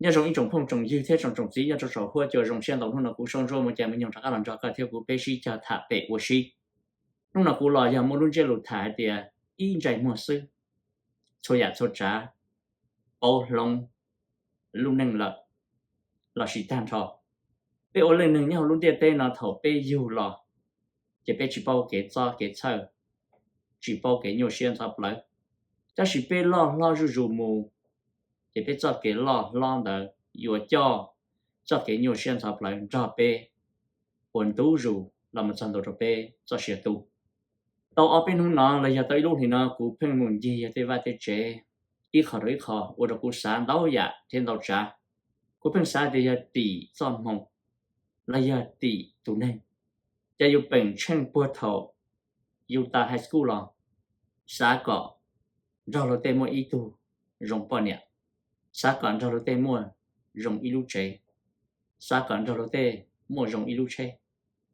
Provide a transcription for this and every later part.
Nyob zoo ib tsoom phooj tsoom ywg thiab tsoom tsoom txiv nyob rau saum huab cua, zoo siab ntau hnub no kuv Soob Ntsuab Muas Cas me nyuam rov qab los nrog koj thiab kuv peb sib cog tham pem ua si. Hnub no kuv los yog muaj lub ntsiab lus tham hais tias ib ntsais muag xwb, txhua yam txhua tsav pauv hloov lub neej lawm lossis tag nrho. Peb ua leej neeg nyob hauv lub ntiaj teb no thaum peb yug los ces peb tsis paub kev txob kev txhawj, tsis paub kev nyuaj siab ntxhov plawv. Tab sis peb loj hlob zuj zus mus ces peb txoj kev loj hlob ntawd yuav coj txoj kev nyuaj siab ntxhov plawv nrog peb ua ntu zus los mus txog ntua rau peb txoj sia tu. Tau ob peb hnub no los yog tau ib lub hlis no kuv pheej mus ncig yog tej vaj tej tsev, ib qho rau ib qho ua rau kuv xav ntau yam thiab ntau tsav. Kuv pheej xav tias yog tim txoj hmoo los yog tim tus neeg, ces yus peem tsheej puag thaum yus tas high school los xav kom nrog luag tej muaj ib tug zoo poj niam, xav kom nrog luag tej muaj zoo ib lub tsev, xav kom nrog luag tej muaj zoo ib lub tsheb.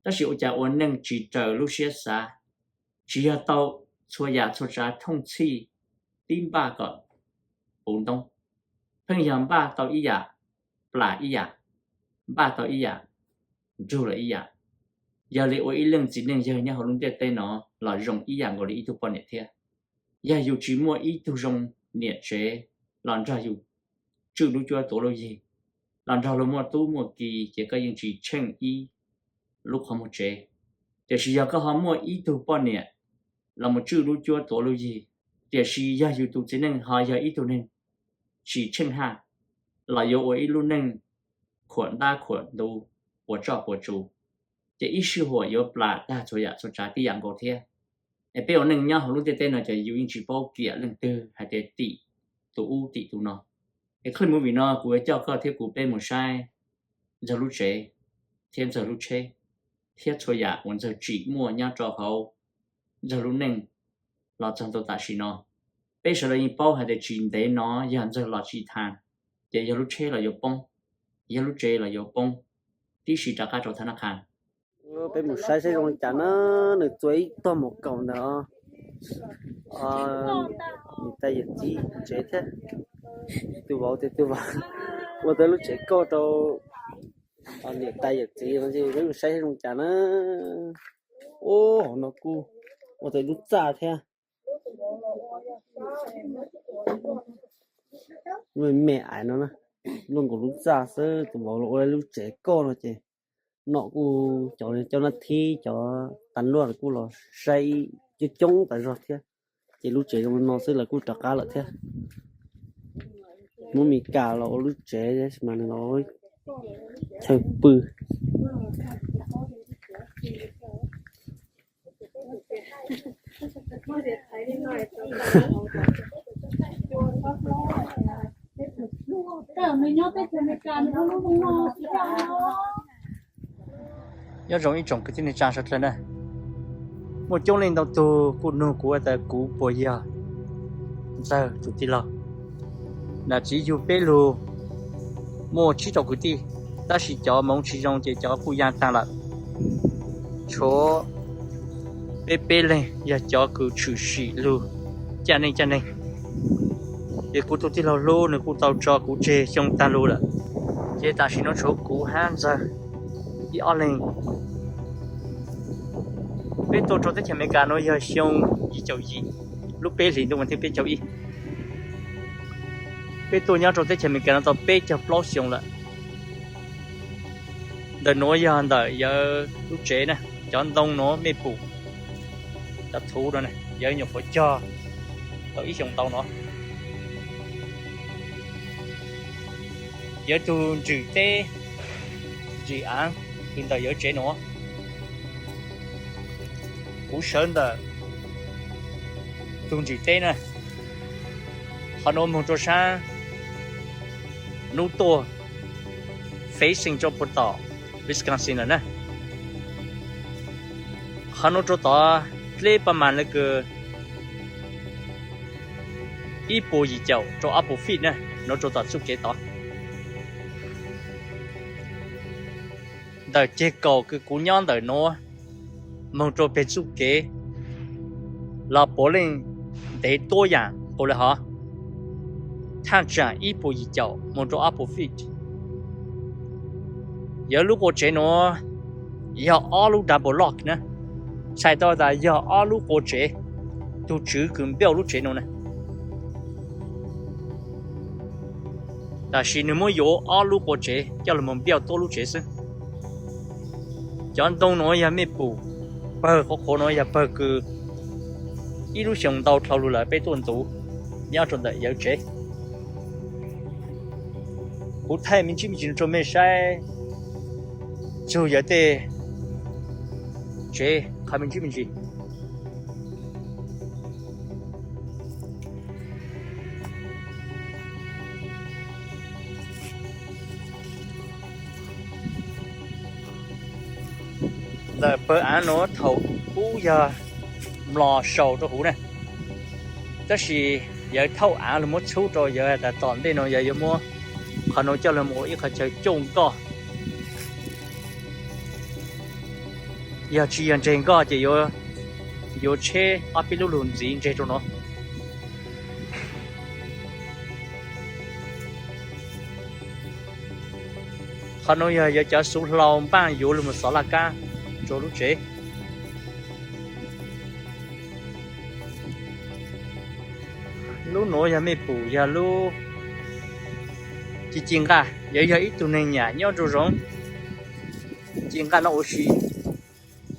Tab sis ua cas ua neej tsis raws lub siab xav, tsis yog tau txhua yam txhua tsav thooj txhij tib npaj kom puv ntoob, pheej yog npaj tau ib yam, plam ib yam, npaj tau ib yam, nrug lawm ib yam. Yog li ua ib leej txiv neej yawg nyob hauv lub ntiaj teb no los zoo ib yam nkaus li ib tug poj niam thiab. Yog yus tsis muaj ib tug zoo niam tsev los nrog yus tswj lub cuab tuav lub yig, los nrog luag muaj tub muaj ki, ces koj yeej tsis tsheej ib lub qhov muag tsev. Tiam sis yog koj ho muaj ib tug poj niam los mus tswj lub cuab tuav lub yig, tiam sis yog yus tus txiv neej ho yog ib tug neeg tsis tsheej haj, los yuav ua ib lub neej khuam ntab khuam ntuv, puas tsoj puas tsuv, ces ib sij huam yuav plam tag txhua yam txhua tsav tib yam nkaus thiab. Es peb ua neej nyob hauv lub ntiaj teb no ces yus yeej tsis paub kiam leej twg hais tias tim tus ub tim tus no. Es clip movie no kuv yuav coj koj thiab kuv peb mus saib Ntxawg lub tsev thiab Ntxawg lub tsheb thiab txhua yam uas Ntxawg tsim muaj nyob rau hauv Ntxawg lub neej los txog ntua tam sim no. Peb sawv daws yeej paub hais tias tsis ntev no yog Ntxawg los tsis tas, ces yog lub tsheb los yuav poob, yog lub tsev los yuav poob, tib si rov qab rau thab nab qha. Peb mus saib saib zoo li cas na, nws txua ib tog mus kaum ntawd. Niam tais yawm txiv tsev thiab, tus vauv tias tus vauv ua tau lub tsev kauj rau niam tais yawm txiv no, peb mus saib saib zoo li cas na. Ub, hauv no kuj ua tau ib lub txaj thiab. Lub me me ais no na, luaj nkaus lub txaj xwb, tus vauv los ua lub tsev kauj no ces nom kuj cov coj nab thib cov tas luaj kuj los saib coob coob tas zog thiab. Ces lub tsev zoo no xwb lawv kuj rov qab lawm thiab. Hnub Mes Kas los ua lub tsev mas nws los chaw pw. Nyob zoo ib tsoom kwv tij neej tsa sawv dlawg na, muaj coob leej ntau tug kuj nug kuv tas kuv puas yog Ntxawg tus tij laug. Nam txiv yug peb lug muaj tsib rau kwv tij, tab sis cov hmoov tsis zoo ces cov kuj ya taag lawm. Tshuav peb peb leeg yog cov kws tshwm sim lug caj neej caj neeg. Ces kuv tus tij laug hlub nws kuj tau tso kuv tseg xyoo taag lug lawm, ces tam sim no tshuav kuv hab Ntxawg ib ob leeg. Peb tuaj rau teb chaws Amelikas no yog xyoo yim caum yim, lub peb hlis ntuj vas thib peb caug ib. Peb tuaj nyob rau teb chaws Amelikas no tau peb caug plaub xyoo lawm. Ntawm nuav yog ntawm yawg lub tsev na, cov ntoo nuav mej pum, cov thuv no yawg nyuam qhuav cog tau ib xyoos ntau no. Yawg tug ntswm teb, ntswm aav, kws ntawm yawg tsev nuav, kuv sawv ntawm tug ntswm teb na, qhov nuav moog rua saab nub tuaj, facing rua puag tom Wisconsin lawm na. Qhov nuav rua tom dleb paj mas le kws ib puas yim caum rua ob puas feet na, nuav rua tom txuj kev tod. Ntawm ceg kaum kws kuv nyob ntawm nuav moog rua peg txuj kev los puav leej ntev tuab yaam nqua le hov. thaj tsam ib puas yim caum mus rau ob puas feet. Yog lub qua tsev nuav yog ob lub double lock na, txhais tau tas yog ob lub qua tsev, tug tswv kws npeuj lub tsev nuav na. Tab sis nwg muab yuav ob lub qua tsev coj lug moog npeuj tuab lub tsev xwb. Cov ntoo nuav yog mej pum, pawg qhuav qhuav nuav yog pawg kws ib lub xyoos ntau dlhau lug lawm peb tuaj ntxuv nyob rau ntawm yawg tsev. Kuv thaij me ntsis me ntsis rau mej saib txug yawg tej tsev qhov me ntsis me ntsis. Ntawm pawg aav nuav thaum ub yog mlos sau rau huv na, tab sis yawg thauj aav lug muab txhub rau yawg tas tom ntej nuav yawg yuav muab qhov nuav coj lug mus ua ib qhov chaw coj nkoj. Yog tsi yog ntseg nkoj ces yuav, yuav tsheb ob peb lub lug ntxiv ntseg rau nuav. Qhov nuav yog yawg cov xuv hlau npaaj yuav lug mus xov laj kab rau lub tsev. Lub nuav yog mej pum yog lub ci ci nqaj, yawg yog ib tug neeg nyam nyob nruab zoov, ci nqaj noj ua si.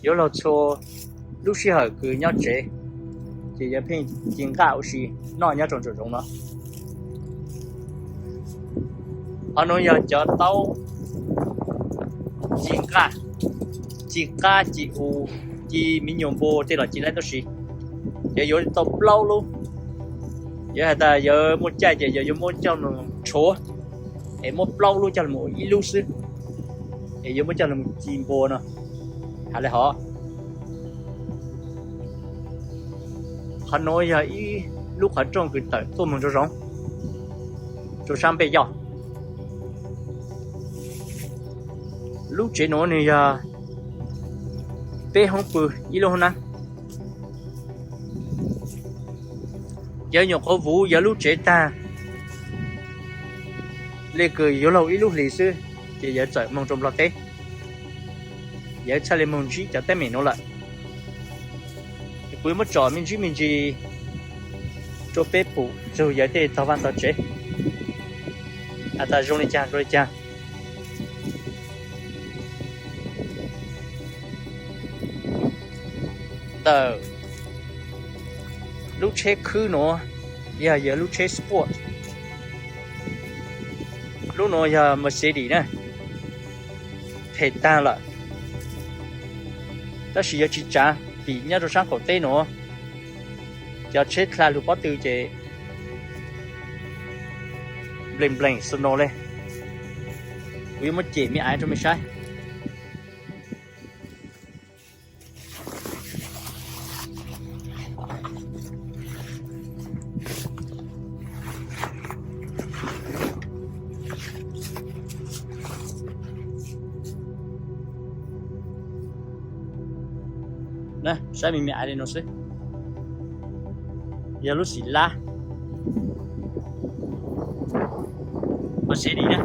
Yuav luag txhua lub sij hawm kws nyob tsev ces yawg pheej ci nqaj ua si noj nyob rau nruab zoov no. Qhov nuav yog cov taub ci nqaj, ci qab ci u, ci miv nyuas npua tej los ci laib tab sis yawg yuav tau plaub lub. Yawg has tas yawg muaj caij ces yawg yuav muab coj mus rhuav es muab plaub lub coj lug mus ua ib lub xwb, es yuav muab coj lug mus ci npua no. Has le hov, qhov nuav yog ib lub qhov rooj kws tawm tuaj moog nruab zoov rua sab npej yoj. Lub tsev nuav nwg yog peb hoob pw ib lub hoob nab. Yawg nyuam qhuav vuv yawg lub tsev tag le kws yuav luag ib lub hlis xwb ces yawg txawm moog rua Nplog teb. Yawg txhaj le moog ntsib cov teeb meem nuav lawm. Kuv yuav muab tsom me ntsis me ntsis rua peb pum txug yawg tej tog vaaj tog tsev has tas zoo le caag zoo le caag. Ntawm lub tsheb khwb nuav yog yawg lub tsheb sport. Lub nuav yog Mercedes na, them taag lawm, tab sis yawg tsi tsaav, vim nyob rua saab qaum teb nuav cov tsheb dlha lug pob tw ces nplees nplees snow le. Kuv yuav muab cem me ais rua mej saib. Saib me me ais le nuav xwb, yog lub xim lab Mercedes na.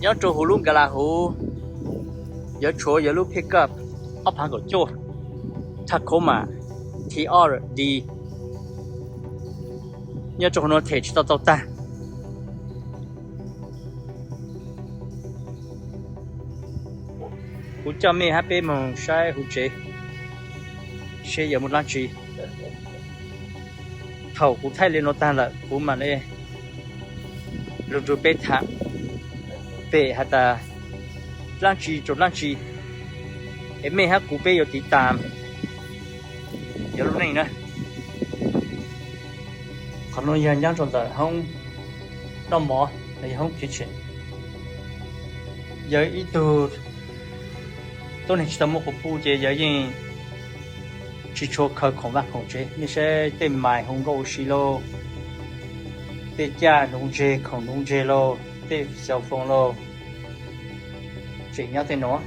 Nyob rua huv lub nkas las huv, yuav tshuav yog lub pickup ob phaav kaum cuaj Tacoma T R D. Nyob rua huv nuav them tsi tau tau tag. Kuv coj mej hab peb moog saib huv tsev seb yuav muaj dlaab tsi. Thaum kuv thaij le nuav tag lawm kuv mam le lug nrug peb tham pem has tas dlaab tsi rua dlaab tsi, es mej hab kuv peb yuav tiv tas yog lub neej na. Qhov nuav yog nyob rua ntawm hoob noj mov, yog hoob kitchen. Yog ib tug tuab neeg tsi tau muaj quas puj ces yawg yeej tsi tshua khaws khoom vaj khoom tsev. Mej saib tej mais hu nkauj ua si lauj, tej caj nuv ntseg khoom nuv ntseg lauj, tej cell phone lauj, tseem nyob tej nuav.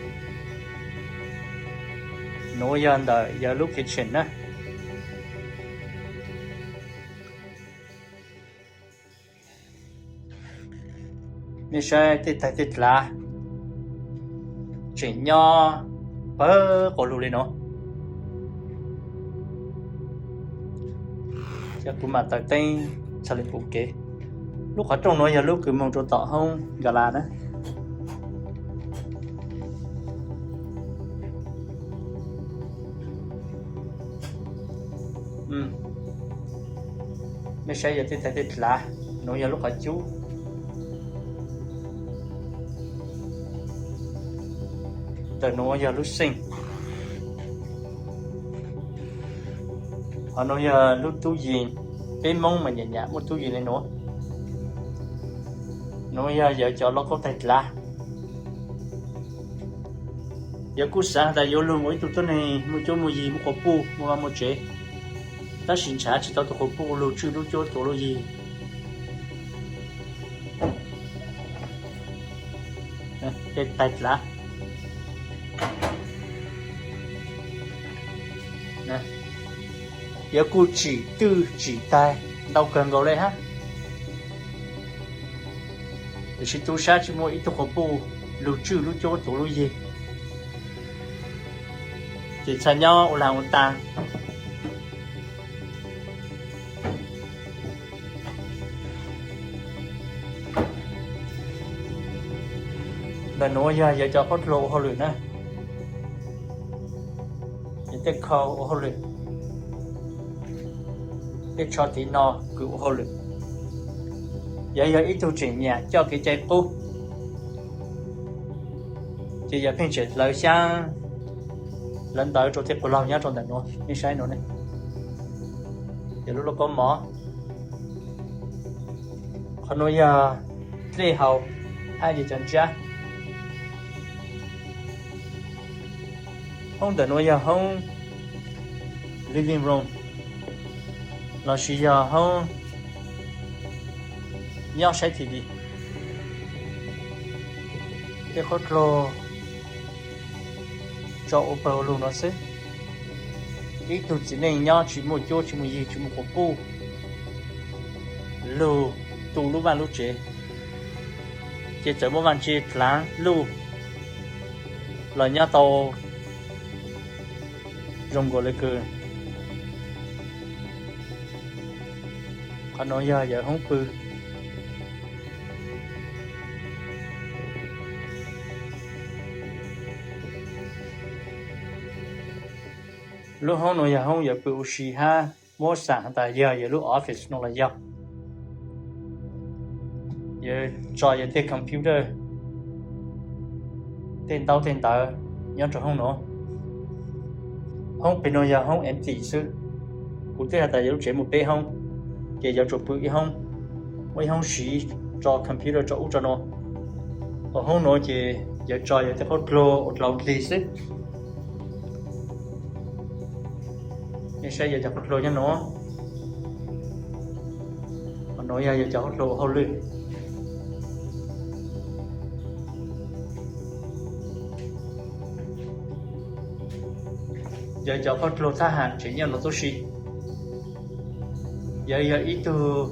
Nuav yog ntawm yawg lub kitchen na. Nej saib tej tais tej dlav tseem nyob pawg quas lug li no. Ces kuv mam taws teeb txhaj le pum kev. Lub qhov rooj nuav yog lub kws moog rua tom hoob gala na. Nej saib yog tej tais tej dlav, nuav yog lub qhov cub. Ntawm nuav yog lub sink. Hov nuav yog lub tub yis. Peb Moob mas nyam nyam muaj tub yis le nuav. Nuav yog yawg cov lauj kaub tais dlav. Yawg kuj xav has tas yuav lug ua ib tug tuab neeg muaj cuab muaj yig, muaj quas puj, muaj vaj muaj tsev, tab sis ntshav tsis tau tus quas puj lug tswj lub cuab tus lub yig. Tej tais dlav, yawg kuj tsim twj tsim tais ntau kawg nkaus le hab, tiam sis tu sab tsis muaj ib tug quas puj lug tswj lub cuab tus lub yig, ces txhaj nyob ua laag ua taag. Ntawm nuav yog yawg cov qhob dluag ua hauj lwm na. Yawg tej khau ua hauj lwm, tej tsho tiv no kws ua hauj lwm. Yawg yog ib tug tseem nyam coj kev cai qub, ces yawg pheej tseem hlawv xyaab hlawv ntawv rua tej quas laug nyob rua ntawm nuav. Nej saib nuav ne, yog lub lauj kaub mov. Qhov nuav yog dlej haus hab yawg cov ntsab. Hoob ntawm nuav yog hoob living room lossis yog hoob nyob saib T V. Tej qhob dluag tso ua pawg ua lug nuav xwb. Ib tug txiv neej nyob tsis muaj cuab tsis muaj yig tsis muaj quas puj lug tu lub vaj lub tsev, ces txawm muaj vaaj tse dlaav luj los nyob tau zoo nkaus le kws. Qhov nuav yog yawg hoob pw. Lub hoob nuav yog hoob yawg pw ua si hab muab xaam has tas yog yawg lub office no los yog. Yawg tso yawg tej computer, tej ntaub tej ntawv nyob rau hoob nuav. Hoob pem nuav yog hoob empty xwb. Kuv twb has tas yawg lub tsev muaj peb hoob, ces yawg tsuas pw ib hoob, muaj ib hoob siv tso computer tso ub tso nuav. Hos hoob nuav ces yawg tso yawg tej qhob dluag ua dlau dlig xwb. Nej saib yawg cov qhob dluag nyob nuav. Hos nuav yog yawg cov qhob dluag ua hauj lwm. Yawg cov qhob dluag thab ham tseem nyob nuav tuab si. Yawg yog ib tug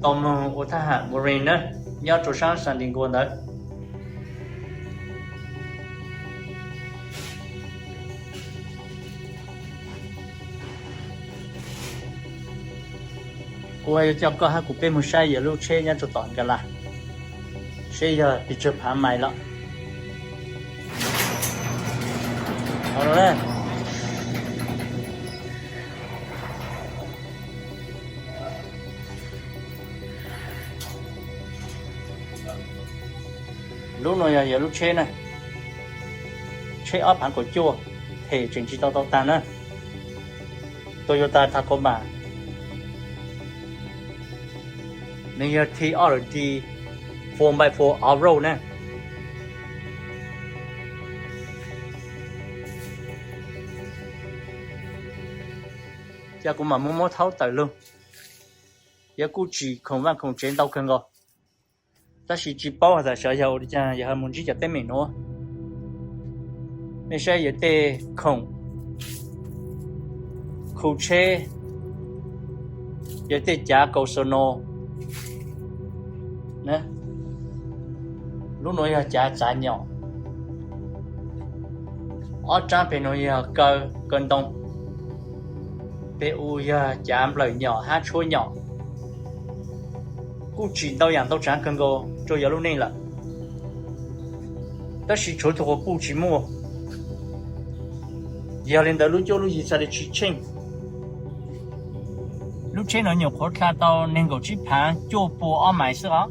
tau moog ua thab ham Marine na, nyob rau saab San Diego ntawd. Kuv yuav coj koj hab kuv peb moog saib yawg lub tsheb nyob rau tom gala, seb yog pes tsawg phav mais lawm. Lub nuav yog yawg lub tsheb na, tsheb ob phaav kaum cuaj, them tseem tsis tau tau taag na. Toyota Tacoma, nws yog T R D four by four off-road na. Ces kuv mam muab muab thaub tawm lug. Yawg kuj tsim khoom vaj khoom tsev ntau kawg nkaus, tab sis tsis paub has tas xyov yog ua li cas yawg ho moog ntsib cov teeb meem nuav. Nej saib yog tej khoom khu tsheb, yog tej cav kaus xo no. Lub nuav yog cav txav nyom. Ob rab peg nuav yog kaw, kaw ntoo. Peg u yog cav nplawm nyom hab tshuab nyom. Kuj tsim ntau yaam ntau tsaav kawg nkaus rua yog lub neej lawm, tab sis tshuav tug quas puj tsis muaj. Yog li ntawd lub cuab lub yig txhaj le tsis tsheej. Lub tsheb no nyuam qhuav dlha tau neeg nkaum tsib phaav cuaj pua ob mais xwb os.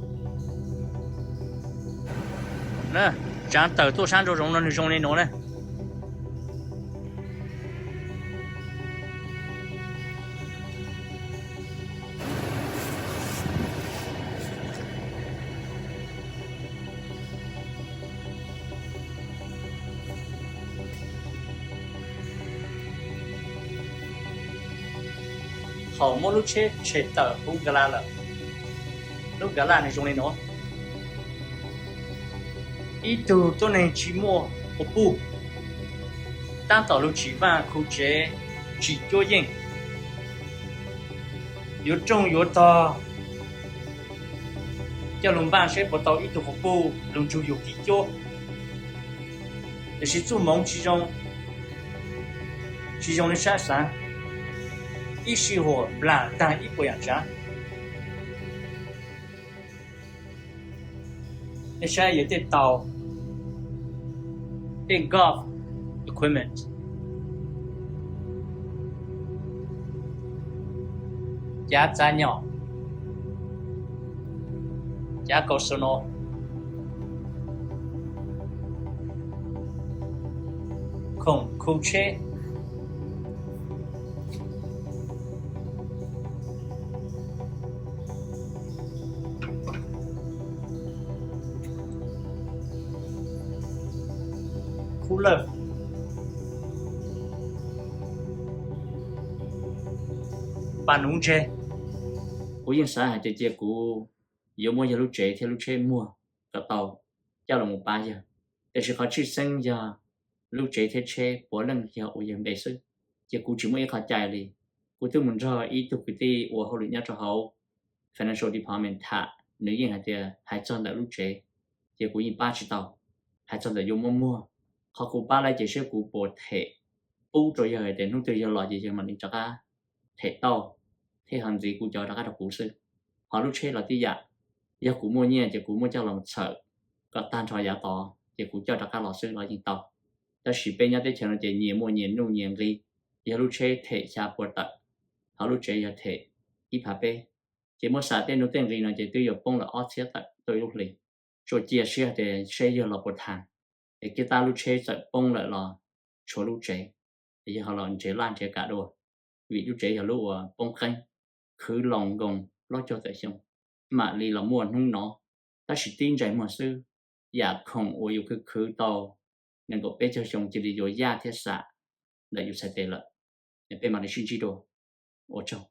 Tsaav tawm tuaj sab nraum zoov no nwg zoo li nuav na. Thaum muab lub tsheb tshem tawm huv ga laj lawm, lub ga laj nwg zoo li nuav. Ib tug tuab neeg tsis muaj quas puj, tab tom lug tsim vaaj khu tsev tsim cuab yeej, yuav rooj yuav tog coj lug npaaj seb puas tau ib tug quas puj lug nrug yug kev cuab. Tiam sis txuj moov tsis zoo, tsis zoo li saab xaav, ib sij huam nplaam taag ib puas yaam tsaav. Nej saib yog tej tau, tej golf equipment, cav txav nyom, cav kaus xo no, khoom khu tsheb, khub lawj, pas nuv ntseg. Kuv yeej xav hais tias cia kuv yuav muab yawg lub tsev thiab lub tsheb muag kom tau coj los mus pab yawg. Tiam sis qhov tshwj xeeb yog lub tsev thiab tsheb puav leej yog ua yawg npe xwb, ces kuv tsis muaj ib qho cai li. Kuv twb mus nrog ib tug kwv tij ua hauj lwm nyob rau hauv financial department tham, nws yeej hais tias hais txog ntawm lub tsev ces kuv yeej pab tsis tau. Hais txog ntawm yuav muab muag, qhov kuv pab lawm ces seb kuv puas them pub rau yawg hais tias hnub twg yawg los ces yawg mam li rov qab them tau, thiab ho ntxiv kuv coj rov qab rau kuv xwb. Ho lub tsheb los tib yam, yog kuv muaj nyiaj ces kuv muab coj los txhawm kom tag nrho yav tod ces kuv coj rov qab los xwb los yeej tau. Tab sis peb nyob teb chaws no ces nyias muaj nyias nuj nyias nqi, yog lub tsheb them xya puas tawm, ho lub tsev yog them ib phav peb, ces muab xam tej nuj tej nqi no ces twb yuav poob lawm ob txhiab tawm tuaj ib lub hli. Tsuas cia siab tias seb yawg los puas thav, es kiag tab lub tsheb txawm poob lawm los tshuav lub tsev, yawg ho los nrhiav laj nrhiav kam dua, vim lub tsev yog lub uas poob qeeb, khwv loo nkoos plaub caug tawm xyoo, mam li los muaj hnub no. Tab sis tib ntsais muag xwb, yam khoom uas yus khwv khwv tau nees nkaum peb caug xyoo cia li yuav yaj thiab xam ntawm yus txhais tes lawm. Peb mam li sib ntsib dua, ua tsaug.